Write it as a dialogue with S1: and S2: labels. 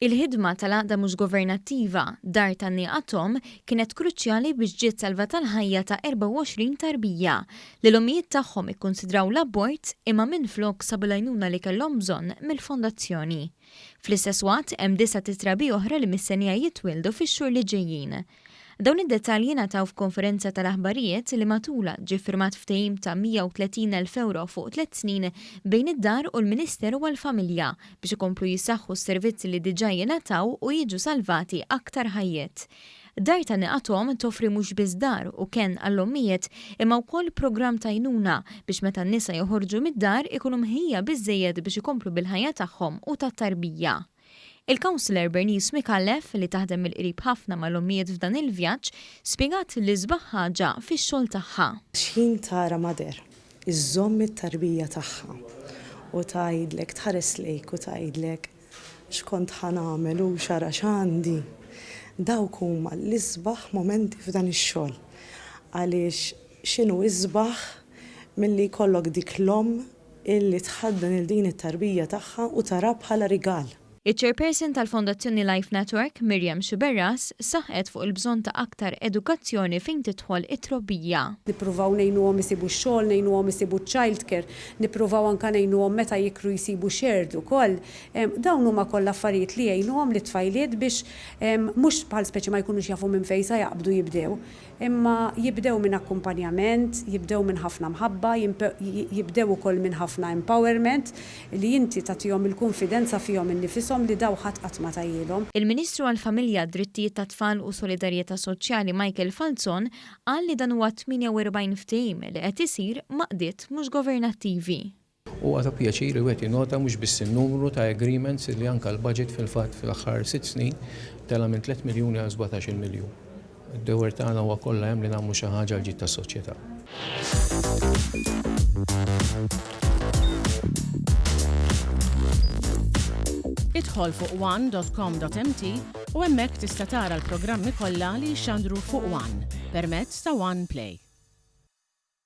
S1: Il-ħidma tal-għaqda mhux governattiva, Dar Tgħanniqa T'Omm, kienet kruċjali biex ġiet salvata l-ħajja ta' 24 tarbija, li l-ommijiet tagħhom ikkunsidraw l-abort imma minflok sabu l-għajnuna li kellhom bżonn mill-fondazzjoni. Fl-istess waqt hemm disat itrabi oħra li mistennija jitwieldu fix-xhur li ġejjin. Dawn id-dettalji ngħataw f'konferenza tal-aħbarijiet li matulha ġie ffirmat ftehim ta' 130,000 ewro fuq tliet snin bejn id-Dar u l-Ministeru għall-Familja biex ikomplu jissaħħu s-servizzi li diġà jingħataw u jiġu salvati aktar ħajjiet. Dar ta' Niqathom toffri mhux biss dar u kenn għall-ommijiet imma wkoll programm t'għajnuna biex meta n-nisa joħorġu mid-dar ikunu mħejjija biżżejjed biex ikomplu bil-ħajja tagħhom u tat-tarbija. Il-Councillor Bernice Micallef, li taħdem mill-qrib ħafna mal-ommijiet f'dan il-vjaġġ, spjegat l-isbaħ ħaġa fix-xogħol tagħha.
S2: X'ħin tara mother iżżomm it-tarbija tagħha u tgħidlek, tħares lejk u tgħidlek x'kont ħa nagħmel u x'ara x'għandi, dawk huma l-isbaħ mumenti f'dan ix-xogħol. Għaliex x'inhu isbaħ milli jkollok dik l-omm Illi tħaddan 'il din it-tarbija tagħha u taraha bħala rigal.
S1: Iċ-Chairperson tal-Fondazzjoni Life Network, Miriam Sciberras, saħqet fuq il-bżonn ta' aktar edukazzjoni fejn tidħol it-trobbija.
S3: Nippruvaw ngħinuhom isibu x-xogħol, ngħinuhom isibu ċ-child care, nippruvaw anke ngħinuhom meta jikru jsibu shared ukoll. Dawn huma kollha affarijiet li jgħinuhom lit-tfajliet biex mhux bħal speċi ma jkunux jafu minn fejn sa jaqbdu jibdew. Imma jibdew minn akkumpanjament, jibdew minn ħafna mħabba, jibdew ukoll minn ħafna empowerment, li inti tagħtihom il-kunfidenza fihom innifishom li daw ħadd qatt ma tahielhom.
S1: Il-Ministru għall-Familja, Drittijiet tat-Tfal u Solidarjetà Soċjali Michael Falzon qal li dan huwa t-48 ftehim li qed isir m'għaqdiet mhux governattivi.
S4: Huwa ta' pjaċir li wieħed jinnota mhux biss in-numru ta' agreements illi anke l-budget fil-fatt fl-aħħar sitt snin tela' minn tlett miljuni għal sbatax-il miljun. Id-dewer tagħna huwa kollha hemm li nagħmlu xi ħaġa għall-ġid tas-soċjetà.
S5: Idħol fuq one dot com dot mt u hemmhekk tista' tara l-programmi kollha li jixxandru fuq one permezz ta' One Play.